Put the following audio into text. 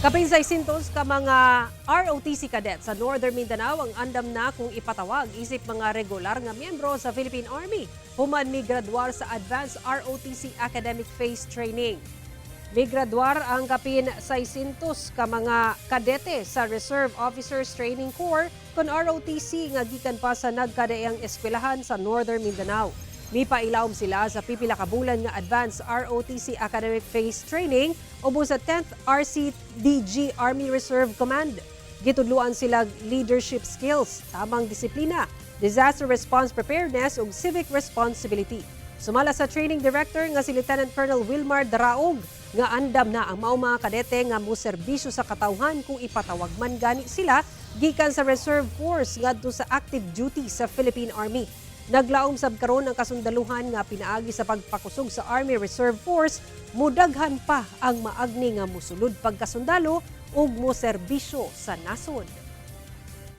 Kapin 600 ka mga ROTC cadet sa Northern Mindanao ang andam na kung ipatawag isip mga regular nga miyembro sa Philippine Army human migraduar sa Advanced ROTC Academic Phase Training. Migraduar ang kapin 600 ka mga kadete sa Reserve Officers Training Corps kon ROTC nga gikan pa sa nagkadaiyang eskwelahan sa Northern Mindanao. Mipailawom sila sa pipila ka bulan nga Advanced ROTC Academic Phase Training ubos sa 10th RCDG Army Reserve Command. Gitudluan sila leadership skills, tamang disiplina, disaster response preparedness ug civic responsibility. Sumala sa training director nga si Lieutenant Colonel Wilmar Daraog nga andam na ang mao mga kadete nga moserbisyo sa katawhan kung ipatawag man gani sila gikan sa reserve force ngadto sa active duty sa Philippine Army. Naglaom sab karon ang kasundaluhan nga pinaagi sa pagpakusog sa Army Reserve Force, mudaghan pa ang maagni nga musulod pagkasundalo ug moserbisyo sa nasod.